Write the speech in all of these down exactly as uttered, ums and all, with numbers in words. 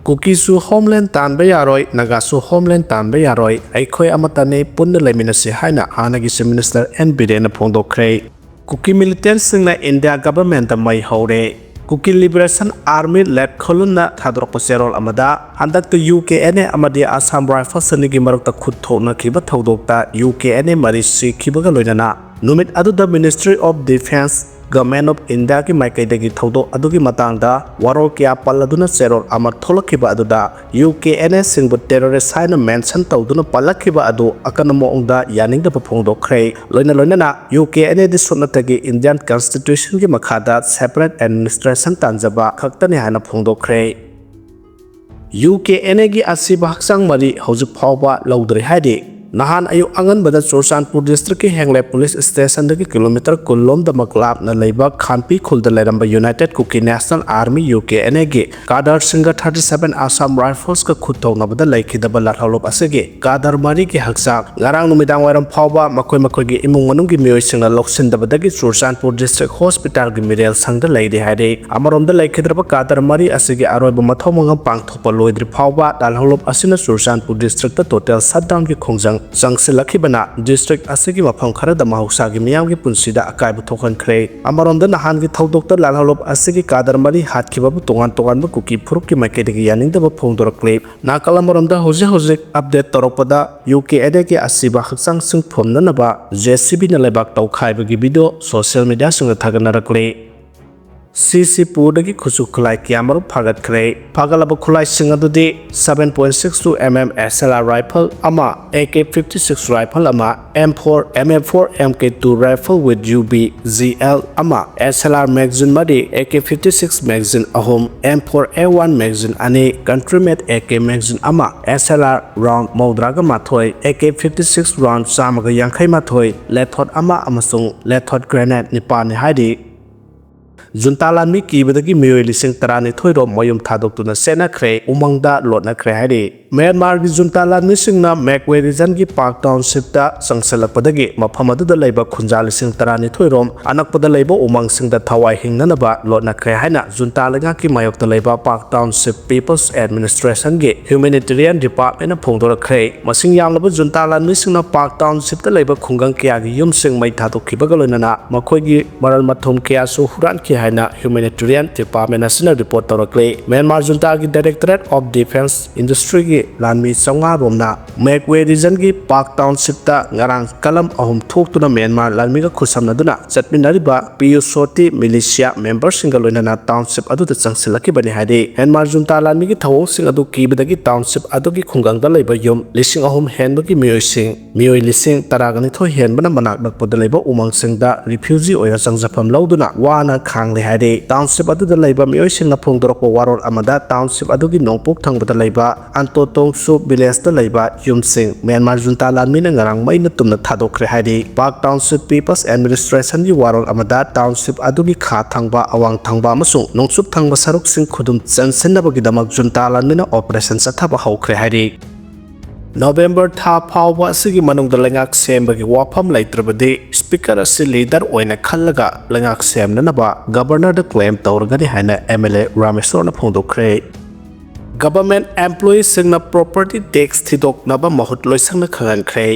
ꯀꯨꯀꯤꯁꯨ homeland ꯇꯥꯟꯕ ꯌꯥꯔꯣꯏ, ꯅꯥꯒꯥꯁꯨ homeland ꯇꯥꯟꯕ ꯌꯥꯔꯣꯏ, ꯑꯩꯈꯣꯏ ꯑꯃꯠꯇꯅꯤ, ꯄꯨꯟꯅ ꯂꯩꯃꯤꯟꯅꯁꯤ ꯍꯥꯏꯅ ꯍꯥꯟꯅꯒꯤ ꯆꯤꯐ ꯃꯤꯅꯤꯁꯇꯔ ꯑꯦꯟ ꯕꯤꯔꯦꯟꯅ ꯐꯣꯡꯗꯣꯛꯈ꯭ꯔꯦ꯫ ꯀꯨꯀꯤ ꯃꯤꯂꯤꯇꯦꯟꯁꯤꯡꯅ ꯏꯟꯗꯤꯌꯥ ꯒꯚꯔꯟꯃꯦꯟꯠꯇ ꯃꯩ ꯍꯧꯔꯦ꯫ ꯀꯨꯀꯤ ꯂꯤꯕꯔꯦꯁꯟ ꯑꯥꯔꯃꯤ ꯂꯦꯠ ꯈꯣꯂꯨꯟꯅ ꯊꯥꯗꯣꯔꯛꯄ ꯆꯦꯔꯣꯜ ꯑꯃꯗ, ꯍꯟꯗꯛꯇ ꯌꯨ ꯀꯦ ꯑꯦꯟ ꯑꯦ ꯑꯃꯗꯤ ꯑꯁꯥꯝ ꯔꯥꯏꯐꯜꯁ ꯑꯅꯤꯒꯤ ꯃꯔꯛꯇ ꯈꯨꯠ ꯊꯣꯛꯅꯈꯤꯕ ꯊꯧꯗꯣꯛꯇ ꯌꯨ ꯀꯦ ꯑꯦꯟ ꯑꯦ ꯃꯔꯤ ꯁꯤꯈꯤꯕꯒ ꯂꯣꯏꯅꯅ ꯅꯨꯃꯤꯠ ꯑꯗꯨꯗ Ministry of Defence, Government of Indiaꯒꯤ ꯃꯥꯏꯀꯩꯗꯒꯤ ꯊꯧꯗꯣꯛ ꯑꯗꯨꯒꯤ ꯃꯇꯥꯡꯗ ꯋꯥꯔꯣꯜ ꯀꯌꯥ ꯄꯜꯂꯗꯨꯅ ꯆꯦꯔꯣꯜ ꯑꯃ ꯊꯣꯛꯂꯛꯈꯤꯕ ꯑꯗꯨꯗ ꯌꯨ ꯀꯦ ꯑꯦꯟ ꯑꯦꯁꯤꯡꯕꯨ ꯇꯦꯔꯣꯔꯤꯁ ꯍꯥꯏꯅ ꯃꯦꯟꯁꯟ ꯇꯧꯗꯨꯅ ꯄꯜꯂꯛꯈꯤꯕ ꯑꯗꯨ ꯑꯀꯟꯕ ꯃꯑꯣꯡꯗ ꯌꯥꯅꯤꯡꯗꯕ ꯐꯣꯡꯗꯣꯛꯈ꯭ꯔꯦ꯫ ꯂꯣꯏꯅ ꯂꯣꯏꯅꯅ ꯌꯨ ꯀꯦ ꯑꯦꯟ ꯑꯦꯗꯤ ꯁꯨꯞꯅꯇꯒꯤ ꯏꯟꯗꯤꯌꯥꯟ ꯀꯟꯁꯇꯤꯇ꯭ꯌꯨꯁꯟꯒꯤ ꯃꯈꯥꯗ ꯁꯦꯄꯔꯦꯠ ꯑꯦꯗꯃꯤꯅꯤꯁꯇ꯭ꯔꯦꯁꯟ ꯇꯥꯟꯖꯕ ꯈꯛꯇꯅꯤ ꯍꯥꯏꯅ ꯐꯣꯡꯗꯣꯛꯈ꯭ꯔꯦ꯫ ꯌꯨ ꯀꯦ ꯑꯦꯟ ꯑꯦꯒꯤ ꯑꯁꯤꯕ ꯍꯛꯆꯥꯡ ꯃꯔꯤ ꯍꯧꯖꯤꯛ ꯐꯥꯎꯕ ꯂꯧꯗ꯭ꯔꯤ ꯍꯥꯏꯔꯤ꯫ ꯅꯍꯥꯟ ꯑꯌꯨꯛ ꯑꯉꯟꯕꯗ ꯆꯨꯔꯆꯥꯟꯄꯨꯔ ꯗꯤꯁꯇ꯭ꯔꯤꯛꯀꯤ ꯍꯦꯡꯂꯦ ꯄꯨꯂꯤꯁ ꯁ꯭ꯇꯦꯁꯟꯗꯒꯤ ꯀꯤꯂꯣꯃꯤꯇꯔ ꯀꯨꯟ ꯂꯣꯝꯗꯃꯛ ꯂꯥꯞꯅ ꯂꯩꯕ ꯈꯥꯟꯄꯤ ꯈꯨꯜꯗ ꯂꯩꯔꯝꯕ united Kuki national army, U K N ꯑꯦꯒꯤ ꯀꯥꯗꯔ ꯁꯤꯡꯒ ꯊꯥꯔꯇꯤ ꯁꯚꯦꯟ ꯑꯁꯥꯝ ꯔꯥꯏꯐꯜꯁꯀ ꯈꯨꯠ ꯊꯣꯛꯅꯕꯗ ꯂꯩꯈꯤꯗꯕ ꯂꯥꯜꯍꯧꯂꯨꯞ ꯑꯁꯤꯒꯤ ꯀꯥꯗꯔ ꯃꯔꯤꯒꯤ ꯍꯛꯆꯥꯡ ꯉꯔꯥꯡ ꯅꯨꯃꯤꯗꯥꯡ ꯋꯥꯏꯔꯝ ꯐꯥꯎꯕ ꯃꯈꯣꯏ ꯃꯈꯣꯏꯒꯤ ꯏꯃꯨꯡ ꯃꯅꯨꯡꯒꯤ ꯃꯤꯑꯣꯏꯁꯤꯡꯅ ꯂꯧꯁꯤꯟꯗꯕꯗꯒꯤ ꯆꯨꯔꯆꯥꯟꯄꯨꯔ ꯗꯤꯁꯇ꯭ꯔꯤꯛ ꯍꯣꯁꯄꯤꯇꯥꯜꯒꯤ ꯃꯤꯔꯦꯜ ꯁꯪꯗ ꯂꯩꯔꯤ ꯍꯥꯏꯔꯤ꯫ ꯑꯃꯔꯣꯝꯗ ꯂꯩꯈꯤꯗ꯭ꯔꯕ ꯀꯥꯗꯔ ꯃꯔꯤ ꯑꯁꯤꯒꯤ ꯑꯔꯣꯏꯕ ꯃꯊꯧ ꯃꯉꯝ ꯄꯥꯡꯊꯣꯛꯄ ꯂꯣꯏꯗ꯭ꯔꯤ ꯐꯥꯎꯕ ꯂꯥꯜꯍꯧꯂꯨꯞ ꯑꯁꯤꯅ ꯆꯨꯔꯆꯥꯟꯄꯨꯔ ꯗꯤꯁꯇ꯭ꯔꯤꯛꯇ ꯇꯣꯇꯦꯜ ꯁꯠꯗꯥꯎꯟꯒꯤ ꯈꯣꯡꯖꯪ ꯆꯪꯁꯤꯜꯂꯛꯈꯤꯕꯅ ꯗꯤꯁꯇ꯭ꯔꯤꯛ ꯑꯁꯤꯒꯤ ꯃꯐꯝ ꯈꯔꯗ ꯃꯍꯧꯁꯥꯒꯤ ꯃꯤꯌꯥꯝꯒꯤ ꯄꯨꯟꯁꯤꯗ ꯑꯀꯥꯏꯕ ꯊꯣꯛꯍꯟꯈ꯭ꯔꯦ꯫ ꯑꯃꯔꯣꯝꯗ ꯅꯍꯥꯟꯒꯤ ꯊꯧꯗꯣꯛꯇ ꯂꯥꯜꯍꯧꯂꯨꯞ ꯑꯁꯤꯒꯤ ꯀꯥꯗꯔ ꯃꯔꯤ ꯍꯥꯠꯈꯤꯕꯕꯨ ꯇꯣꯉꯥꯟ ꯇꯣꯉꯥꯟꯕ ꯀꯨꯀꯤ ꯐꯨꯔꯨꯞꯀꯤ ꯃꯥꯏꯀꯩꯗꯒꯤ ꯌꯥꯅꯤꯡꯗꯕ ꯐꯣꯡꯗꯣꯔꯛꯂꯤ꯫ ꯅꯥꯀꯜ ꯑꯃꯔꯣꯝꯗ ꯍꯧꯖꯤꯛ ꯍꯧꯖꯤꯛ ꯑꯞꯗꯦꯠ ꯇꯧꯔꯛꯄꯗ ꯌꯨ ꯀꯦ ꯑꯦꯟ ꯑꯦꯒꯤ ꯑꯁꯤꯕ ꯍꯛꯆꯥꯡꯁꯤꯡ ꯐꯨꯝꯅꯅꯕ ꯖꯦ ꯁꯤ ꯕꯤꯅ ꯂꯩꯕꯥꯛ ꯇꯧꯈꯥꯏꯕꯒꯤ ꯚꯤꯗꯤꯑꯣ ꯁꯣꯁꯤꯌꯦꯜ ꯃꯤꯗꯤꯌꯥꯁꯤꯡꯗ ꯊꯥꯒꯠꯅꯔꯛꯂꯤ꯫ ꯁꯤ ꯁꯤ ꯄꯨꯔꯗꯒꯤ ꯈꯨꯠꯁꯨ ꯈꯨꯠꯂꯥꯏ ꯀꯌꯥꯃꯔꯨꯝ ꯐꯥꯒꯠꯈ꯭ꯔꯦ꯫ ꯐꯥꯒꯠꯂꯕ ꯈꯨꯠꯂꯥꯏꯁꯤꯡ ꯑꯗꯨꯗꯤ seven point six two M M S L R rifle ꯑꯃ, A K fifty six rifle ꯑꯃ, M four, M M four, M K two rifle with U B G L ꯑꯃ, S L R magazine ꯃꯔꯤ, A K fifty six magazine ꯑꯍꯨꯝ, M four A one magazine ꯑꯅꯤ, country made A K magazine ꯑꯃ, S L R round ꯃꯧꯗ꯭ꯔꯥꯒ ꯃꯥꯊꯣꯏ, A K fifty six round ꯆꯥꯝꯃꯒ ꯌꯥꯡꯈꯩ ꯃꯥꯊꯣꯏ, ꯂꯦꯊꯣꯠ ꯑꯃ ꯑꯃꯁꯨꯡ ꯂꯦꯊꯣꯠ grenade ꯅꯤꯄꯥꯟꯅꯤ ꯍꯥꯏꯔꯤ꯫ ꯖꯨꯟꯇꯥ ꯂꯥꯟꯃꯤ ꯀꯤꯕꯗꯒꯤ ꯃꯤꯑꯣꯏ ꯂꯤꯁꯤꯡ ꯇꯔꯥꯅꯤꯊꯣꯏ ꯔꯣꯝ ꯃꯌꯨꯝ ꯊꯥꯗꯣꯛꯇꯨꯅ ꯆꯦꯟꯅꯈ꯭ꯔꯦ, ꯎꯃꯪꯗ ꯂꯣꯠꯅꯈ꯭ꯔꯦ ꯍꯥꯏꯔꯤ꯫ ꯃ꯭ꯌꯥꯟꯃꯥꯔꯒꯤ ꯖꯨꯟꯇꯥ ꯂꯥꯟꯃꯤꯁꯤꯡꯅ ꯃꯦꯛꯋꯦ ꯔꯤꯖꯟꯒꯤ ꯄꯥꯛ ꯇꯥꯎꯟꯁꯤꯞꯇ ꯆꯪꯁꯤꯜꯂꯛꯄꯗꯒꯤ ꯃꯐꯝ ꯑꯗꯨꯗ ꯂꯩꯕ ꯈꯨꯟꯖꯥ ꯂꯤꯁꯤꯡ ꯇꯔꯥꯅꯤꯊꯣꯏ ꯔꯣꯝ ꯑꯅꯛꯄꯗ ꯂꯩꯕ ꯎꯃꯪꯁꯤꯡꯗ ꯊꯋꯥꯏ ꯍꯤꯡꯅꯅꯕ ꯂꯣꯠꯅꯈ꯭ꯔꯦ ꯍꯥꯏꯅ ꯖꯨꯟꯇꯥ ꯂꯩꯉꯥꯛꯀꯤ ꯃꯥꯌꯣꯛꯇ ꯂꯩꯕ ꯄꯥꯛ ꯇꯥꯎꯟꯁꯤꯞ ꯄꯤꯄꯜꯁ ꯑꯦꯗꯃꯤꯅꯤꯁꯇ꯭ꯔꯦꯁꯟꯒꯤ ꯍ꯭ꯌꯨꯃꯦꯅꯤꯇꯦꯔꯤꯌꯟ ꯗꯤꯄꯥꯔꯠꯃꯦꯟꯅ ꯐꯣꯡꯗꯣꯔꯛꯈ꯭ꯔꯦ꯫ ꯃꯁꯤꯡ ꯌꯥꯝꯂꯕ ꯖꯨꯟꯇꯥ ꯂꯥꯟꯃꯤꯁꯤꯡꯅ ꯄꯥꯛ ꯇꯥꯎꯟꯁꯤꯞꯇ ꯂꯩꯕ ꯈꯨꯡꯒꯪ ꯀꯌꯥꯒꯤ ꯌꯨꯝꯁꯤꯡ ꯃꯩ ꯊꯥꯗꯣꯛꯈꯤꯕꯒ ꯂꯣꯏꯅꯅ ꯃꯈꯣꯏꯒꯤ ꯃꯔꯜ ꯃꯊꯨꯝ ꯀꯌꯥꯁꯨ ꯍꯨꯔꯥꯟꯈꯤ ꯍꯥꯏꯅ ꯍ꯭ꯌꯨꯃꯦꯅꯤꯇꯦꯔꯤꯌꯟ ꯗꯤꯄꯥꯔꯠꯃꯦꯟ ꯑꯁꯤꯅ ꯔꯤꯄꯣꯔꯠ ꯇꯧꯔꯛꯂꯤ꯫ ꯃ꯭ꯌꯥꯟꯃꯥꯔ ꯖꯨꯟꯇꯥꯒꯤ ꯗꯥꯏꯔꯦꯛꯇꯣꯔꯦꯠ ꯑꯣꯐ ꯗꯤꯐꯦꯟꯁ ꯏꯟꯗꯁꯇ꯭ꯔꯤꯒꯤ ꯂꯥꯟꯃꯤ ꯆꯥꯝꯃꯉꯥ ꯔꯣꯝꯅ ꯃꯦꯛꯋꯦ ꯔꯤꯖꯟꯒꯤ ꯄꯥꯛ ꯇꯥꯎꯟꯁꯤꯞꯇ ꯉꯔꯥꯡ ꯀꯂꯝ ꯑꯍꯨꯝ ꯊꯣꯛꯇꯨꯅ ꯃ꯭ꯌꯥꯟꯃꯥꯔ ꯂꯥꯟꯃꯤꯒ ꯈꯨꯠꯁꯝꯅꯗꯨꯅ ꯆꯠꯃꯤꯟꯅꯔꯤꯕ ꯄꯤꯌꯨꯁꯣꯇꯤ ꯃꯤꯂꯤꯁꯤꯌꯥ ꯃꯦꯝꯕꯔꯁꯤꯡꯒ ꯂꯣꯏꯅꯅ ꯇꯥꯎꯟꯁꯤꯞ ꯑꯗꯨꯗ ꯆꯪꯁꯤꯜꯂꯛꯈꯤꯕꯅꯤ ꯍꯥꯏꯔꯤ꯫ ꯃ꯭ꯌꯥꯟꯃꯥꯔ ꯖꯨꯟꯇꯥ ꯂꯥꯟꯃꯤꯒꯤ ꯊꯧꯑꯣꯡꯁꯤꯡ ꯑꯗꯨ ꯀꯤꯕꯗꯒꯤ ꯇꯥꯎꯟꯁꯤꯞ ꯑꯗꯨꯒꯤ ꯈꯨꯡꯒꯪꯗ ꯂꯩꯕ ꯌꯨꯝ ꯂꯤꯁꯤꯡ ꯑꯍꯨꯝ ꯍꯦꯟꯕꯒꯤ ꯃꯤꯑꯣꯏꯁꯤꯡ, ꯃꯤꯑꯣꯏ ꯂꯤꯁꯤꯡ ꯇꯔꯥꯒ ꯅꯤꯊꯣꯏ ꯍꯦꯟꯕꯅ ꯃꯅꯥꯛ ꯅꯛꯄꯗ ꯂꯩꯕ ꯎꯃꯪꯁꯤꯡꯗ ꯔꯤꯐ꯭ꯌꯨꯖꯤ ꯑꯣꯏꯅ ꯆꯪꯖꯐꯝ ꯂꯧꯗꯨꯅ ꯋꯥꯅ ꯈꯥꯡꯂꯦ ꯍꯥꯏꯔꯤ꯫ ꯇꯥꯎꯟꯁꯤꯞ ꯑꯗꯨꯗ ꯂꯩꯕ ꯃꯤꯑꯣꯏꯁꯤꯡꯅ ꯐꯣꯡꯗꯣꯔꯛꯄ ꯋꯥꯔꯣꯜ ꯑꯃꯗ ꯇꯥꯎꯟꯁꯤꯞ ꯑꯗꯨꯒꯤ ꯅꯣꯡꯄꯣꯛ ꯊꯪꯕꯗ ꯂꯩꯕ ꯑꯟꯇꯣꯇꯣꯡꯁꯨ ꯚꯤꯂꯦꯖꯇ ꯂꯩꯕ ꯌꯨꯝꯁꯤꯡ ꯃ꯭ꯌꯥꯟꯃꯥꯔ ꯖꯨꯟꯇꯥ ꯂꯥꯟꯃꯤꯅ ꯉꯔꯥꯡ ꯃꯩꯅ ꯇꯨꯝꯅ ꯊꯥꯗꯣꯛꯈ꯭ꯔꯦ ꯍꯥꯏꯔꯤ꯫ ꯄꯥꯛ ꯇꯥꯎꯟꯁꯤꯞ ꯄꯤꯄꯜꯁ ꯑꯦꯗꯃꯤꯅꯤꯁꯇ꯭ꯔꯦꯁꯟꯒꯤ ꯋꯥꯔꯣꯜ ꯑꯃꯗ ꯇꯥꯎꯟꯁꯤꯞ ꯑꯗꯨꯒꯤ ꯈꯥ ꯊꯪꯕ, ꯑꯋꯥꯡ ꯊꯪꯕ ꯑꯃꯁꯨꯡ ꯅꯣꯡꯆꯨꯞ ꯊꯪꯕ ꯁꯔꯨꯛꯁꯤꯡ ꯈꯨꯗꯨꯝ ꯆꯟꯁꯤꯟꯅꯕꯒꯤꯗꯃꯛ ꯖꯨꯟꯇꯥ ꯂꯥꯟꯃꯤꯅ ꯑꯣꯄꯔꯦꯁꯟ ꯆꯠꯊꯕ ꯍꯧꯈ꯭ꯔꯦ ꯍꯥꯏꯔꯤ꯫ ꯅꯣꯕꯦꯝꯕꯔ ꯊꯥ ꯐꯥꯎꯕ ꯑꯁꯤꯒꯤ ꯃꯅꯨꯡꯗ ꯂꯩꯉꯥꯛ ꯁꯦꯝꯕꯒꯤ ꯋꯥꯐꯝ ꯂꯩꯇ꯭ꯔꯕꯗꯤ ꯁ꯭ꯄꯤꯀꯔ ꯑꯁꯤ ꯂꯤꯗꯔ ꯑꯣꯏꯅ ꯈꯜꯂꯒ ꯂꯩꯉꯥꯛ ꯁꯦꯝꯅꯅꯕ ꯒꯕꯔꯅꯔꯗ ꯀ꯭ꯂꯦꯝ ꯇꯧꯔꯒꯅꯤ ꯍꯥꯏꯅ ꯑꯦꯝ ꯑꯦꯜ ꯑꯦ ꯔꯥꯃꯦꯁꯣꯔꯅ ꯐꯣꯡꯗꯣꯛꯈ꯭ꯔꯦ꯫ ꯒꯚꯔꯟꯃꯦꯟꯠ ꯑꯦꯝꯄ꯭ꯂꯣꯌꯤꯁꯤꯡꯅ ꯄ꯭ꯔꯣꯄꯔꯇꯤ ꯇꯦꯛꯁ ꯊꯤꯗꯣꯛꯅꯕ ꯃꯍꯨꯠ ꯂꯣꯏꯁꯪꯅ ꯈꯪꯍꯟꯈ꯭ꯔꯦ꯫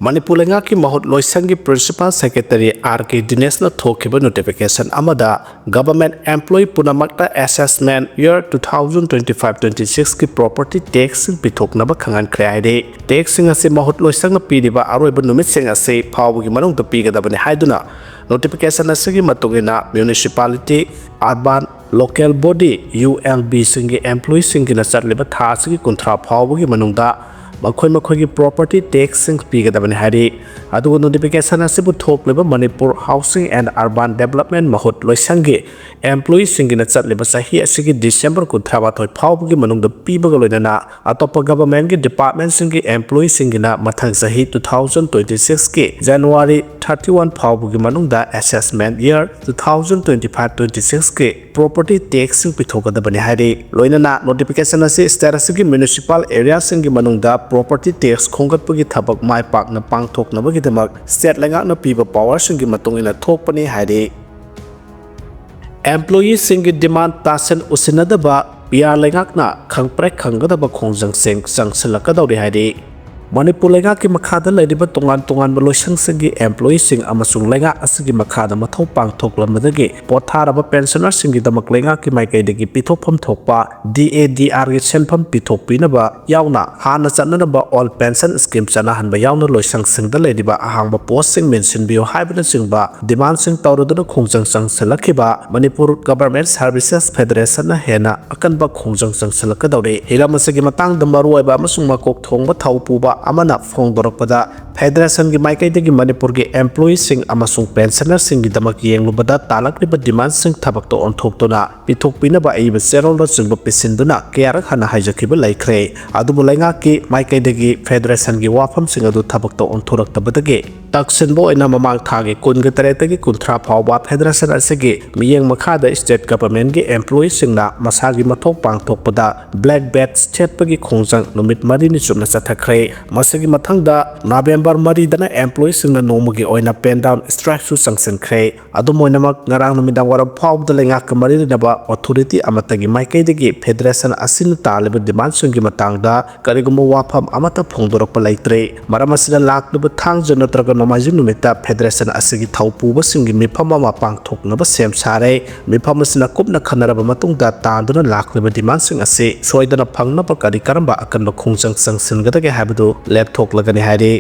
ꯃꯅꯤꯄꯨꯔ ꯂꯩꯉꯥꯛꯀꯤ ꯃꯍꯨꯠ ꯂꯣꯏꯁꯪꯒꯤ ꯄ꯭ꯔꯤꯟꯁꯤꯄꯥꯜ ꯁꯦꯀ꯭ꯔꯦꯇꯔꯤ ꯑꯥꯔ ꯀꯦ ꯗꯤꯅꯦꯁꯅ ꯊꯣꯛꯈꯤꯕ ꯅꯣꯇꯤꯐꯤꯀꯦꯁꯟ ꯑꯃꯗ ꯒꯚꯔꯟꯃꯦꯟꯠ ꯑꯦꯝꯄ꯭ꯂꯣꯌꯤ ꯄꯨꯝꯅꯃꯛꯇ assessment year two thousand twenty five twenty ꯁꯤꯛꯁꯀꯤ ꯄ꯭ꯔꯣꯄꯔꯇꯤ ꯇꯦꯛꯁꯁꯤꯡ ꯄꯤꯊꯣꯛꯅꯕ ꯈꯪꯍꯟꯈ꯭ꯔꯦ ꯍꯥꯏꯔꯤ꯫ ꯇꯦꯛꯁꯁꯤꯡ ꯑꯁꯤ ꯃꯍꯨꯠ ꯂꯣꯏꯁꯪꯅ ꯄꯤꯔꯤꯕ ꯑꯔꯣꯏꯕ ꯅꯨꯃꯤꯠꯁꯤꯡ ꯑꯁꯤ ꯐꯥꯎꯕꯒꯤ ꯃꯅꯨꯡꯗ ꯄꯤꯒꯗꯕꯅꯤ ꯍꯥꯏꯗꯨꯅ ꯅꯣꯇꯤꯐꯤꯀꯦꯁꯟ ꯑꯁꯤꯒꯤ ꯃꯇꯨꯡ ꯏꯟꯅ municipality, urban, local body, U L ꯕꯤꯁꯤꯡꯒꯤ ꯑꯦꯝꯄ꯭ꯂꯣꯌꯤꯁꯤꯡꯒꯤꯅ ꯆꯠꯂꯤꯕ ꯊꯥ ꯑꯁꯤꯒꯤ ꯀꯨꯟꯊ꯭ꯔꯥ ꯐꯥꯎꯕꯒꯤ ꯃꯅꯨꯡꯗ ꯃꯈꯣꯏ ꯃꯈꯣꯏꯒꯤ property taxꯁꯤꯡ ꯄꯤꯒꯗꯕꯅꯤ ꯍꯥꯏꯔꯤ꯫ ꯑꯗꯨꯒ notification ꯑꯁꯤꯕꯨ ꯊꯣꯛꯂꯤꯕ Manipur Housing and Urban Development ꯃꯍꯨꯠ ꯂꯣꯏꯁꯪꯒꯤ employeeꯁꯤꯡꯒꯤꯅ ꯆꯠꯂꯤꯕ ꯆꯍꯤ ꯑꯁꯤꯒꯤ December ꯀꯨꯟꯊ꯭ꯔꯥ ꯃꯥꯊꯣꯏ ꯐꯥꯎꯕꯒꯤ ꯃꯅꯨꯡꯗ ꯄꯤꯕꯒ ꯂꯣꯏꯅꯅ ꯑꯇꯣꯞꯄ governmentꯀꯤ departmentꯁꯤꯡꯒꯤ employeeꯁꯤꯡꯒꯤꯅ ꯃꯊꯪ ꯆꯍꯤ two thousand twenty sixꯀꯤ January thirty one ꯐꯥꯎꯕꯒꯤ ꯃꯅꯨꯡꯗ assessment year two thousand twenty five twenty sixꯀꯤ property taxꯁꯤꯡ ꯄꯤꯊꯣꯛꯀꯗꯕꯅꯤ ꯍꯥꯏꯔꯤ꯫ ꯂꯣꯏꯅꯅ notification ꯑꯁꯤ state ꯑꯁꯤꯒꯤ municipal areaꯁꯤꯡꯒꯤ ꯃꯅꯨꯡꯗ property tax ꯈꯣꯝꯒꯠꯄꯒꯤ ꯊꯕꯛ ꯃꯥꯏ ꯄꯥꯛꯅ ꯄꯥꯡꯊꯣꯛꯅꯕꯒꯤꯗꯃꯛ state ꯂꯩꯉꯥꯛꯅ ꯄꯤꯕ powerꯁꯤꯡꯒꯤ ꯃꯇꯨꯡ ꯏꯟꯅ ꯊꯣꯛꯄꯅꯤ ꯍꯥꯏꯔꯤ꯫ Employeeꯁꯤꯡꯒꯤ demand ꯇꯥꯁꯤꯟ ꯎꯁꯤꯟꯅꯗꯕ ꯄꯤꯌꯥꯔ ꯂꯩꯉꯥꯛꯅ ꯈꯪꯄ꯭ꯔꯦꯛ ꯈꯪꯒꯗꯕ ꯈꯣꯡꯖꯪꯁꯤꯡ ꯆꯪꯁꯤꯜꯂꯛꯀꯗꯧꯔꯤ ꯍꯥꯏꯔꯤ꯫ ꯃꯅꯤꯄꯨꯔ ꯂꯩꯉꯥꯛꯀꯤ ꯃꯈꯥꯗ ꯂꯩꯔꯤꯕ ꯇꯣꯉꯥꯟ ꯇꯣꯉꯥꯟꯕ ꯂꯣꯏꯁꯪꯁꯤꯡꯒꯤ employeeꯁꯤꯡ ꯑꯃꯁꯨꯡ ꯂꯩꯉꯥꯛ ꯑꯁꯤꯒꯤ ꯃꯈꯥꯗ ꯃꯊꯧ ꯄꯥꯡꯊꯣꯛꯂꯝꯕꯗꯒꯤ ꯄꯣꯊꯥꯔꯕ pensionerꯁꯤꯡꯒꯤꯗꯃꯛ ꯂꯩꯉꯥꯛꯀꯤ ꯃꯥꯏꯀꯩꯗꯒꯤ ꯄꯤꯊꯣꯛꯐꯝ ꯊꯣꯛꯄ DADRꯒꯤ ꯁꯦꯟꯐꯝ ꯄꯤꯊꯣꯛꯄꯤꯅꯕ ꯌꯥꯎꯅ ꯍꯥꯟꯅ ꯆꯠꯅꯔꯝꯕ old pension scheme ꯆꯠꯅꯍꯟꯕ ꯌꯥꯎꯅ ꯂꯣꯏꯁꯪꯁꯤꯡꯗ ꯂꯩꯔꯤꯕ ꯑꯍꯥꯡꯕ postꯁꯤꯡ ꯃꯦꯟꯁꯤꯟꯕꯤꯌꯨ ꯍꯥꯏꯕꯅꯆꯤꯡꯕ demandꯁꯤꯡ ꯇꯧꯔꯗꯨꯅ ꯈꯣꯡꯖꯪ ꯆꯪꯁꯤꯜꯂꯛꯈꯤꯕ ꯃꯅꯤꯄꯨꯔ Government Services Federationꯅ ꯍꯦꯟꯅ ꯑꯀꯟꯕ ꯈꯣꯡꯖꯪ ꯆꯪꯁꯤꯜꯂꯛꯀꯗꯧꯔꯤ꯫ ꯍꯤꯔꯝ ꯑꯁꯤꯒꯤ ꯃꯇꯥꯡꯗ ꯃꯔꯨꯑꯣꯏꯕ ꯑꯃꯁꯨꯡ ꯃꯀꯣꯛ ꯊꯣꯡꯕ ꯊꯧ ꯄꯨꯕ ꯑꯃꯅ ꯐꯣꯡꯗꯣꯔꯛꯄꯗ, federationꯒꯤ ꯃꯥꯏꯀꯩꯗꯒꯤ ꯃꯅꯤꯄꯨꯔꯒꯤ employeeꯁꯤꯡ ꯑꯃꯁꯨꯡ pensionerꯁꯤꯡꯒꯤꯗꯃꯛ ꯌꯦꯡꯂꯨꯕꯗ ꯇꯥꯂꯛꯂꯤꯕ demandꯁꯤꯡ ꯊꯕꯛꯇ ꯑꯣꯟꯊꯣꯛꯇꯨꯅ ꯄꯤꯊꯣꯛꯄꯤꯅꯕ ꯑꯏꯕ ꯆꯦꯔꯣꯜꯅꯆꯤꯡꯕ ꯄꯤꯁꯤꯟꯗꯨꯅ ꯀꯌꯥꯔꯛ ꯍꯟꯅ ꯍꯥꯏꯖꯈꯤꯕ ꯂꯩꯈ꯭ꯔꯦ꯫ ꯑꯗꯨꯕꯨ ꯂꯩꯉꯥꯛꯀꯤ ꯃꯥꯏꯀꯩꯗꯒꯤ federationꯒꯤ ꯋꯥꯐꯝꯁꯤꯡ ꯑꯗꯨ ꯊꯕꯛꯇ ꯑꯣꯟꯊꯣꯔꯛꯇꯕꯗꯒꯤ ꯇꯛꯁꯤꯟꯕ ꯑꯣꯏꯅ ꯃꯃꯥꯡ ꯊꯥꯒꯤ ꯀꯨꯟꯒ ꯇꯔꯦꯠꯇꯒꯤ ꯀꯨꯟꯊ꯭ꯔꯥ ꯐꯥꯎꯕ federation ꯑꯁꯤꯒꯤ ꯃꯤꯠꯌꯦꯡ ꯃꯈꯥꯗ state governmentꯒꯤ employeeꯁꯤꯡꯅ ꯃꯁꯥꯒꯤ ꯃꯊꯧ ꯄꯥꯡꯊꯣꯛꯄꯗ black badge ꯊꯦꯠꯄꯒꯤ ꯈꯣꯡꯖꯪ ꯅꯨꯃꯤꯠ ꯃꯔꯤꯅꯤ ꯆꯨꯞꯅ ꯆꯠꯊꯈ꯭ꯔꯦ꯫ ꯃꯁꯤꯒꯤ ꯃꯊꯪꯗ November ꯃꯔꯤꯗꯅ employeeꯁꯤꯡꯅ ꯅꯣꯡꯃꯒꯤ ꯑꯣꯏꯅ pen down strikeꯁꯨ ꯆꯪꯁꯤꯟꯈ꯭ꯔꯦ꯫ ꯑꯗꯨꯝ ꯑꯣꯏꯅꯃꯛ, ꯉꯔꯥꯡ ꯅꯨꯃꯤꯗꯥꯡ ꯋꯥꯏꯔꯝ ꯐꯥꯎꯕꯗ ꯂꯩꯉꯥꯛꯀ ꯃꯔꯤ ꯂꯩꯅꯕ authority ꯑꯃꯠꯇꯒꯤ ꯃꯥꯏꯀꯩꯗꯒꯤ federation ꯑꯁꯤꯅ ꯇꯥꯜꯂꯤꯕ demandꯁꯤꯡꯒꯤ ꯃꯇꯥꯡꯗ ꯀꯔꯤꯒꯨꯝꯕ ꯋꯥꯐꯝ ꯑꯃꯠꯇ ꯐꯣꯡꯗꯣꯔꯛꯄ ꯂꯩꯇ꯭ꯔꯦ꯫ ꯃꯔꯝ ꯑꯁꯤꯅ, ꯂꯥꯛꯂꯤꯕ ꯊꯥꯡꯖ ꯅꯠꯇ꯭ꯔꯒ ꯅꯣꯡꯃꯥꯏꯖꯤꯡ ꯅꯨꯃꯤꯠꯇ federation ꯑꯁꯤꯒꯤ ꯊꯧ ꯄꯨꯕꯁꯤꯡꯒꯤ ꯃꯤꯐꯝ ꯑꯃ ꯄꯥꯡꯊꯣꯛꯅꯕ ꯁꯦꯝ ꯁꯥꯔꯦ꯫ ꯃꯤꯐꯝ ꯑꯁꯤꯅ ꯀꯨꯞꯅ ꯈꯟꯅꯔꯕ ꯃꯇꯨꯡꯗ ꯇꯥꯗꯨꯅ ꯂꯥꯛꯂꯤꯕ demandꯁꯤꯡ ꯑꯁꯤ ꯁꯣꯏꯗꯅ ꯐꯪꯅꯕ ꯀꯔꯤ ꯀꯔꯝꯕ ꯑꯀꯟꯕ ꯈꯣꯡꯖꯪ ꯆꯪꯁꯤꯟꯒꯗꯒꯦ ꯍꯥꯏꯕꯗꯨ ꯂꯦꯞꯊꯣꯛꯂꯒꯅꯤ ꯍꯥꯏꯔꯤ꯫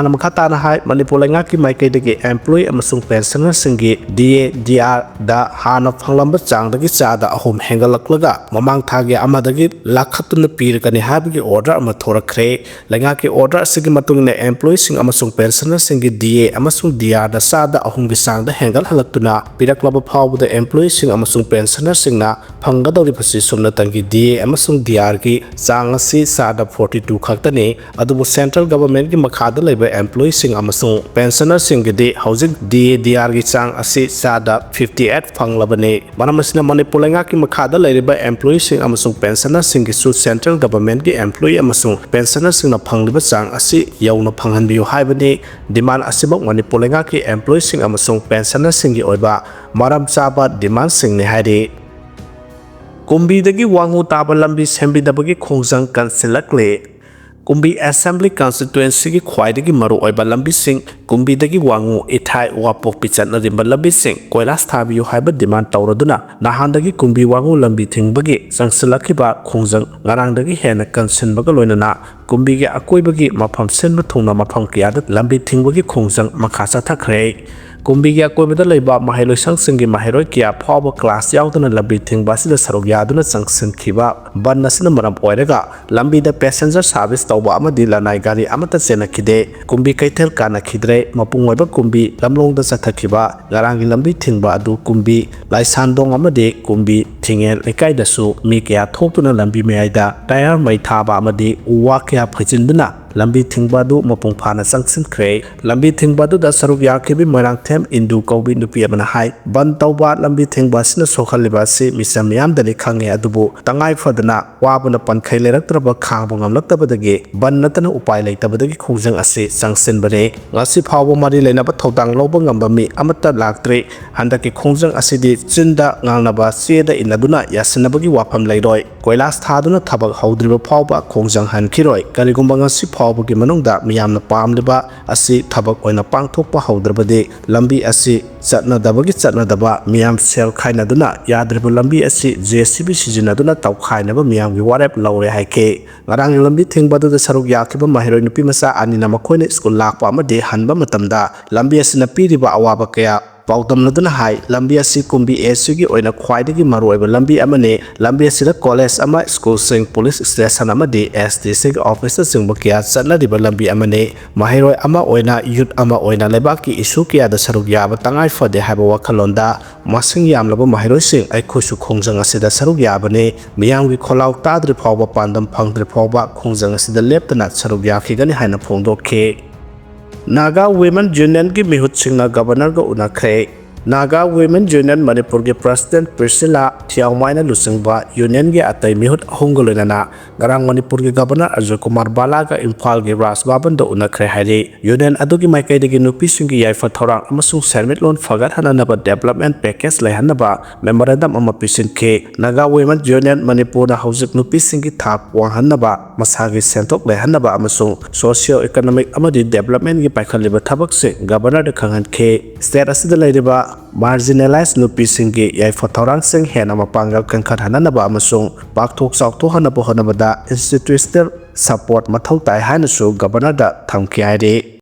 ꯃꯈꯥ ꯇꯥꯅ ꯍꯥꯏ, ꯃꯅꯤꯄꯨꯔ ꯂꯩꯉꯥꯛꯀꯤ ꯃꯥꯏꯀꯩꯗꯒꯤ employee ꯑꯃꯁꯨꯡ pensionerꯁꯤꯡꯒꯤ D A D Rꯗ ꯍꯥꯟꯅ ꯐꯪꯂꯝꯕ ꯆꯥꯡꯗꯒꯤ ꯆꯥꯗ ꯑꯍꯨꯝ ꯍꯦꯟꯒꯠꯂꯛꯂꯒ ꯃꯃꯥꯡ ꯊꯥꯒꯤ ꯑꯃꯗꯒꯤ ꯂꯥꯈꯠꯇꯨꯅ ꯄꯤꯔꯒꯅꯤ ꯍꯥꯏꯕꯒꯤ order ꯑꯃ ꯊꯣꯔꯛꯈ꯭ꯔꯦ꯫ ꯂꯩꯉꯥꯛꯀꯤ order ꯑꯁꯤꯒꯤ ꯃꯇꯨꯡ ꯏꯟꯅ employeeꯁꯤꯡ ꯑꯃꯁꯨꯡ pensionerꯁꯤꯡꯒꯤ D A ꯑꯃꯁꯨꯡ D Rꯗ ꯆꯥꯗ ꯑꯍꯨꯝꯒꯤ ꯆꯥꯡꯗ ꯍꯦꯟꯒꯠꯍꯜꯂꯛꯇꯨꯅ ꯄꯤꯔꯛꯂꯕ ꯐꯥꯎꯕꯗ employeeꯁꯤꯡ ꯑꯃꯁꯨꯡ pensionerꯁꯤꯡꯅ ꯐꯪꯒꯗꯧꯔꯤꯕꯁꯤ ꯁꯨꯞꯅꯇꯪꯒꯤ D A ꯑꯃꯁꯨꯡ D Rꯒꯤ ꯆꯥꯡ ꯑꯁꯤ ꯆꯥꯗ forty two ꯈꯛꯇꯅꯤ꯫ ꯑꯗꯨꯕꯨ central governmentꯀꯤ ꯃꯈꯥꯗ ꯂꯩꯕ employeeꯁꯤꯡ ꯑꯃꯁꯨꯡ pensionerꯁꯤꯡꯒꯤꯗꯤ ꯍꯧꯖꯤꯛ D A D Rꯒꯤ ꯆꯥꯡ ꯑꯁꯤ ꯆꯥꯗ fifty eight ꯐꯪꯂꯕꯅꯤ꯫ ꯃꯔꯝ ꯑꯁꯤꯅ ꯃꯅꯤꯄꯨꯔ ꯂꯩꯉꯥꯛꯀꯤ ꯃꯈꯥꯗ ꯂꯩꯔꯤꯕ employeeꯁꯤꯡ ꯑꯃꯁꯨꯡ pensionerꯁꯤꯡꯒꯤꯁꯨ central governmentꯀꯤ employee ꯑꯃꯁꯨꯡ pensionerꯁꯤꯡꯅ ꯐꯪꯂꯤꯕ ꯆꯥꯡ ꯑꯁꯤ ꯌꯧꯅ ꯐꯪꯍꯟꯕꯤꯌꯨ ꯍꯥꯏꯕꯅꯤ꯫ Demand ꯑꯁꯤꯃꯛ ꯃꯅꯤꯄꯨꯔ ꯂꯩꯉꯥꯛꯀꯤ employeeꯁꯤꯡ ꯑꯃꯁꯨꯡ pensionerꯁꯤꯡꯒꯤ ꯑꯣꯏꯕ ꯃꯔꯝ ꯆꯥꯕ demandꯁꯤꯡꯅꯤ ꯍꯥꯏꯔꯤ꯫ ꯀꯨꯝꯕꯤꯗꯒꯤ ꯋꯥꯉꯨ ꯇꯥꯕ ꯂꯝꯕꯤ ꯁꯦꯝꯕꯤꯗꯕꯒꯤ ꯈꯣꯡꯖꯪ ꯀꯟꯁꯤꯜꯂꯛꯂꯦ꯫ ꯀꯨꯝꯕꯤ Assembly Constituencyꯒꯤ ꯈ꯭ꯋꯥꯏꯗꯒꯤ ꯃꯔꯨꯑꯣꯏꯕ ꯂꯝꯕꯤꯁꯤꯡ, ꯀꯨꯝꯕꯤꯗꯒꯤ ꯋꯥꯉꯨ, ꯏꯊꯥꯏ, ꯋꯥꯄꯣꯛꯄꯤ ꯆꯠꯅꯔꯤꯕ ꯂꯝꯕꯤꯁꯤꯡ ꯀꯣꯏꯂꯥꯁ ꯊꯥꯕꯤꯌꯨ ꯍꯥꯏꯕ demand ꯇꯧꯔꯗꯨꯅ ꯅꯍꯥꯟꯗꯒꯤ ꯀꯨꯝꯕꯤ ꯋꯥꯉꯨ ꯂꯝꯕꯤ ꯊꯤꯡꯕꯒꯤ ꯆꯪꯁꯤꯜꯂꯛꯈꯤꯕ ꯈꯣꯡꯖꯪ ꯉꯔꯥꯡꯗꯒꯤ ꯍꯦꯟꯅ ꯀꯟꯁꯤꯟꯕꯒ ꯂꯣꯏꯅꯅ ꯀꯨꯝꯕꯤꯒꯤ ꯑꯀꯣꯏꯕꯒꯤ ꯃꯐꯝ ꯁꯤꯟꯕ ꯊꯨꯡꯅ ꯃꯐꯝ ꯀꯌꯥꯗ ꯂꯝꯕꯤ ꯊꯤꯡꯕꯒꯤ ꯈꯣꯡꯖꯪ ꯃꯈꯥ ꯆꯠꯊꯈ꯭ꯔꯦ꯫ ꯀꯨꯝꯕꯤꯒꯤ ꯑꯀꯣꯏꯕꯗ ꯂꯩꯕ ꯃꯍꯩꯂꯣꯏꯁꯪꯁꯤꯡꯒꯤ ꯃꯍꯩꯔꯣꯏ ꯀꯌꯥ ꯐꯥꯎꯕ class ꯌꯥꯎꯗꯅ ꯂꯝꯕꯤ ꯊꯤꯡꯕ ꯑꯁꯤꯗ ꯁꯔꯨꯛ ꯌꯥꯗꯨꯅ ꯆꯪꯁꯤꯟꯈꯤꯕ ꯕꯟ ꯑꯁꯤꯅ ꯃꯔꯝ ꯑꯣꯏꯔꯒ ꯂꯝꯕꯤꯗ passenger service ꯇꯧꯕ ꯑꯃꯗꯤ ꯂꯅꯥꯏ ꯒꯥꯔꯤ ꯑꯃꯠꯇ ꯆꯦꯟꯅꯈꯤꯗꯦ꯫ ꯀꯨꯝꯕꯤ ꯀꯩꯊꯦꯜ ꯀꯥꯟꯅꯈꯤꯗ꯭ꯔꯦ꯫ ꯃꯄꯨꯡ ꯑꯣꯏꯕ ꯀꯨꯝꯕꯤ ꯂꯝꯂꯣꯡꯗ ꯆꯠꯊꯈꯤꯕ ꯉꯔꯥꯡꯒꯤ ꯂꯝꯕꯤ ꯊꯤꯡꯕ ꯑꯗꯨ ꯀꯨꯝꯕꯤ ꯂꯥꯏꯁꯥꯟꯗꯣꯡ ꯑꯃꯗꯤ ꯀꯨꯝꯕꯤ ꯊꯤꯡꯉꯦꯜ ꯂꯩꯀꯥꯏꯗꯁꯨ ꯃꯤ ꯀꯌꯥ ꯊꯣꯛꯇꯨꯅ ꯂꯝꯕꯤ ꯃꯌꯥꯏꯗ tyre ꯃꯩ ꯊꯥꯕ ꯑꯃꯗꯤ ꯎ ꯋꯥ ꯀꯌꯥ ꯐꯩꯖꯤꯟꯗꯨꯅ ꯂꯝꯕꯤ ꯊꯤꯡꯕ ꯑꯗꯨ ꯃꯄꯨꯡ ꯐꯥꯅ ꯆꯪꯁꯤꯟꯈ꯭ꯔꯦ꯫ ꯂꯝꯕꯤ ꯊꯤꯡꯕ ꯑꯗꯨꯗ ꯁꯔꯨꯛ ꯌꯥꯈꯤꯕꯤ ꯃꯣꯏꯔꯥꯡꯊꯦꯝ ꯏꯟꯗꯨ ꯀꯧꯕꯤ ꯅꯨꯄꯤ ꯑꯃꯅ ꯍꯥꯏ, ꯕꯟ ꯇꯧꯕ ꯂꯝꯕꯤ ꯊꯤꯡꯕ ꯑꯁꯤꯅ ꯁꯣꯛꯍꯜꯂꯤꯕ ꯑꯁꯤ ꯃꯤꯆꯝ ꯃꯤꯌꯥꯝꯗꯅꯤ ꯈꯪꯉꯦ, ꯑꯗꯨꯕꯨ ꯇꯉꯥꯏ ꯐꯗꯅ ꯋꯥꯕꯅ ꯄꯟꯈꯩ ꯂꯩꯔꯛꯇ꯭ꯔꯕ ꯈꯥꯡꯕ ꯉꯝꯂꯛꯇꯕꯗꯒꯤ ꯕꯟ ꯅꯠꯇꯅ ꯎꯄꯥꯏ ꯂꯩꯇꯕꯗꯒꯤ ꯈꯣꯡꯖꯪ ꯑꯁꯤ ꯆꯪꯁꯤꯟꯕꯅꯤ꯫ ꯉꯁꯤ ꯐꯥꯎꯕ ꯃꯔꯤ ꯂꯩꯅꯕ ꯊꯧꯗꯥꯡ ꯂꯧꯕ ꯉꯝꯕ ꯃꯤ ꯑꯃꯠꯇ ꯂꯥꯛꯇ꯭ꯔꯤ꯫ ꯍꯟꯗꯛꯀꯤ ꯈꯣꯡꯖꯪ ꯑꯁꯤꯗꯤ ꯆꯤꯟꯗ ꯉꯥꯡꯅꯕ ꯆꯦꯗ ꯏꯟꯅꯗꯨꯅ ꯌꯥꯁꯤꯟꯅꯕꯒꯤ ꯋꯥꯐꯝ ꯂꯩꯔꯣꯏ꯫ ꯀꯣꯏꯂꯥꯁ ꯊꯥꯗꯨꯅ ꯊꯕꯛ ꯍꯧꯗ꯭ꯔꯤꯕ ꯐꯥꯎꯕ ꯈꯣꯡꯖꯪ ꯍꯟꯈꯤꯔꯣꯏ꯫ ꯀꯔꯤꯒꯨꯝꯕ ꯉꯁꯤ ꯐꯥꯎꯕꯒꯤ ꯃꯅꯨꯡꯗ ꯃꯤꯌꯥꯝꯅ ꯄꯥꯝꯂꯤꯕ ꯑꯁꯤ ꯊꯕꯛ ꯑꯣꯏꯅ ꯄꯥꯡꯊꯣꯛꯄ ꯍꯧꯗ꯭ꯔꯕꯗꯤ ꯂꯝꯕꯤ ꯑꯁꯤ ꯆꯠꯅꯗꯕꯒꯤ ꯆꯠꯅꯗꯕ, ꯃꯤꯌꯥꯝ ꯁꯦꯜ ꯈꯥꯏꯅꯗꯨꯅ ꯌꯥꯗ꯭ꯔꯤꯕ ꯂꯝꯕꯤ ꯑꯁꯤ ꯖꯦ ꯁꯤ ꯕꯤ ꯁꯤꯖꯤꯟꯅꯗꯨꯅ ꯇꯧꯈꯥꯏꯅꯕ ꯃꯤꯌꯥꯝꯒꯤ ꯋꯥꯔꯦꯞ ꯂꯧꯔꯦ ꯍꯥꯏꯈꯤ꯫ ꯉꯔꯥꯡꯒꯤ ꯂꯝꯕꯤ ꯊꯤꯡꯕ ꯑꯗꯨꯗ ꯁꯔꯨꯛ ꯌꯥꯈꯤꯕ ꯃꯍꯩꯔꯣꯏ ꯅꯨꯄꯤ ꯃꯆꯥ ꯑꯅꯤꯅ ꯃꯈꯣꯏꯅ ꯁ꯭ꯀꯨꯜ ꯂꯥꯛꯄ ꯑꯃꯗꯤ ꯍꯟꯕ ꯃꯇꯝꯗ ꯂꯝꯕꯤ ꯑꯁꯤꯅ ꯄꯤꯔꯤꯕ ꯑꯋꯥꯕ ꯀꯌꯥ ꯄꯥꯎꯗꯝꯅꯗꯨꯅ ꯍꯥꯏ, ꯂꯝꯕꯤ ꯑꯁꯤ ꯀꯨꯝꯕꯤ ꯑꯦ ꯁꯤꯒꯤ ꯑꯣꯏꯅ ꯈ꯭ꯋꯥꯏꯗꯒꯤ ꯃꯔꯨꯑꯣꯏꯕ ꯂꯝꯕꯤ ꯑꯃꯅꯤ꯫ ꯂꯝꯕꯤ ꯑꯁꯤꯗ ꯀꯣꯂꯦꯖ ꯑꯃ, ꯁ꯭ꯀꯨꯜꯁꯤꯡ, ꯄꯨꯂꯤꯁ ꯁ꯭ꯇꯦꯁꯟ ꯑꯃꯗꯤ ꯑꯦꯁ ꯗꯤ ꯁꯤꯒꯤ ꯑꯣꯐꯤꯁꯅꯆꯤꯡꯕ ꯀꯌꯥ ꯆꯠꯅꯔꯤꯕ ꯂꯝꯕꯤ ꯑꯃꯅꯤ꯫ ꯃꯍꯩꯔꯣꯏ ꯑꯃ ꯑꯣꯏꯅ, ꯌꯨꯠ ꯑꯃ ꯑꯣꯏꯅ ꯂꯩꯕꯥꯛꯀꯤ ꯏꯁꯨ ꯀꯌꯥꯗ ꯁꯔꯨꯛ ꯌꯥꯕ ꯇꯉꯥꯏ ꯐꯗꯦ ꯍꯥꯏꯕ ꯋꯥꯈꯜꯂꯣꯟꯗ ꯃꯁꯤꯡ ꯌꯥꯝꯂꯕ ꯃꯍꯩꯔꯣꯏꯁꯤꯡ ꯑꯩꯈꯣꯏꯁꯨ ꯈꯣꯡꯖꯪ ꯑꯁꯤꯗ ꯁꯔꯨꯛ ꯌꯥꯕꯅꯤ꯫ ꯃꯤꯌꯥꯝꯒꯤ ꯈꯣꯜꯂꯥꯎ ꯇꯥꯗ꯭ꯔꯤ ꯐꯥꯎꯕ, ꯄꯥꯟꯗꯝ ꯐꯪꯗ꯭ꯔꯤ ꯐꯥꯎꯕ ꯈꯣꯡꯖꯪ ꯑꯁꯤꯗ ꯂꯦꯞꯇꯅ ꯁꯔꯨꯛ ꯌꯥꯈꯤꯒꯅꯤ ꯍꯥꯏꯅ ꯐꯣꯡꯗꯣꯛꯈꯤ꯫ ꯅꯥꯒꯥ ꯋꯤꯃꯦꯟ ꯌꯨꯅꯤꯌꯟꯒꯤ ꯃꯤꯍꯨꯠꯁꯤꯡꯅ ꯒꯕꯔꯅꯔꯒ ꯎꯅꯈ꯭ꯔꯦ꯫ ꯅꯥꯒꯥ ꯋꯤꯃꯦꯟ ꯌꯨꯅꯤꯌꯟ ꯃꯅꯤꯄꯨꯔꯒꯤ ꯄ꯭ꯔꯁꯤꯗꯦꯟꯠ ꯄ꯭ꯔꯤꯁꯤꯂꯥ ꯊꯤꯌꯥꯎꯃꯥꯏꯅ ꯂꯨꯆꯤꯡꯕ ꯌꯨꯅꯤꯌꯟꯒꯤ ꯑꯇꯩ ꯃꯤꯍꯨꯠ ꯑꯍꯨꯝꯒ ꯂꯣꯏꯅꯅ ꯉꯔꯥꯡ ꯃꯅꯤꯄꯨꯔꯒꯤ ꯒꯕꯔꯅꯔ ꯑꯖꯣꯏ ꯀꯨꯃꯥꯔ ꯕꯥꯂꯥꯒ ꯏꯝꯐꯥꯜꯒꯤ ꯔꯥꯖ ꯚꯕꯟꯗ ꯎꯅꯈ꯭ꯔꯦ ꯍꯥꯏꯔꯤ꯫ ꯌꯨꯅꯤꯌꯟ ꯑꯗꯨꯒꯤ ꯃꯥꯏꯀꯩꯗꯒꯤ ꯅꯨꯄꯤꯁꯤꯡꯒꯤ ꯌꯥꯏꯐ ꯊꯧꯔꯥꯡ ꯑꯃꯁꯨꯡ ꯁꯦꯟꯃꯤꯠꯂꯣꯟ ꯐꯒꯠꯍꯟꯅꯅꯕ ꯗꯦꯕꯂꯞꯃꯦꯟꯠ ꯄꯦꯀꯦꯖ ꯂꯩꯍꯟꯅꯕ ꯃꯦꯃꯣꯔꯦꯟꯗꯝ ꯑꯃ ꯄꯤꯁꯤꯟꯈꯤ꯫ ꯅꯥꯒꯥ ꯋꯤꯃꯦꯟ ꯌꯨꯅꯤꯌꯟ ꯃꯅꯤꯄꯨꯔꯅ ꯍꯧꯖꯤꯛ ꯅꯨꯄꯤꯁꯤꯡꯒꯤ ꯊꯥꯛ ꯋꯥꯡꯍꯟꯅꯕ, ꯃꯁꯥꯒꯤ ꯁꯦꯟꯊꯣꯛ ꯂꯩꯍꯟꯅꯕ ꯑꯃꯁꯨꯡ ꯁꯣꯁꯤꯌꯣ ꯏꯀꯣꯅꯣꯃꯤꯛ ꯑꯃꯗꯤ ꯗꯦꯕꯂꯞꯃꯦꯟꯠꯒꯤ ꯄꯥꯏꯈꯠꯂꯤꯕ ꯊꯕꯛꯁꯤꯡ ꯒꯕꯔꯅꯔꯗ ꯈꯪꯍꯟꯈꯤ꯫ ꯁ꯭ꯇꯦꯠ ꯑꯁꯤꯗ ꯂꯩꯔꯤꯕ ꯃꯥꯔꯖꯤꯅꯦꯂꯥꯏꯖ ꯅꯨꯄꯤꯁꯤꯡꯒꯤ ꯌꯥꯏꯐ ꯊꯧꯔꯥꯡꯁꯤꯡ ꯍꯦꯟꯅ ꯃꯄꯥꯡꯒꯜ ꯀꯟꯈꯠꯍꯟꯅꯕ ꯑꯃꯁꯨꯡ ꯄꯥꯛꯊꯣꯛ ꯆꯥꯎꯊꯣꯛꯍꯟꯅꯕ ꯍꯣꯠꯅꯕꯗ ꯏꯟꯁꯇꯤꯇ꯭ꯌꯨꯁꯅꯦꯜ ꯁꯄꯣꯔꯠ ꯃꯊꯧ ꯇꯥꯏ ꯍꯥꯏꯅꯁꯨ ꯒꯕꯔꯅꯔꯗ ꯊꯝꯈꯤ ꯍꯥꯏꯔꯤ꯫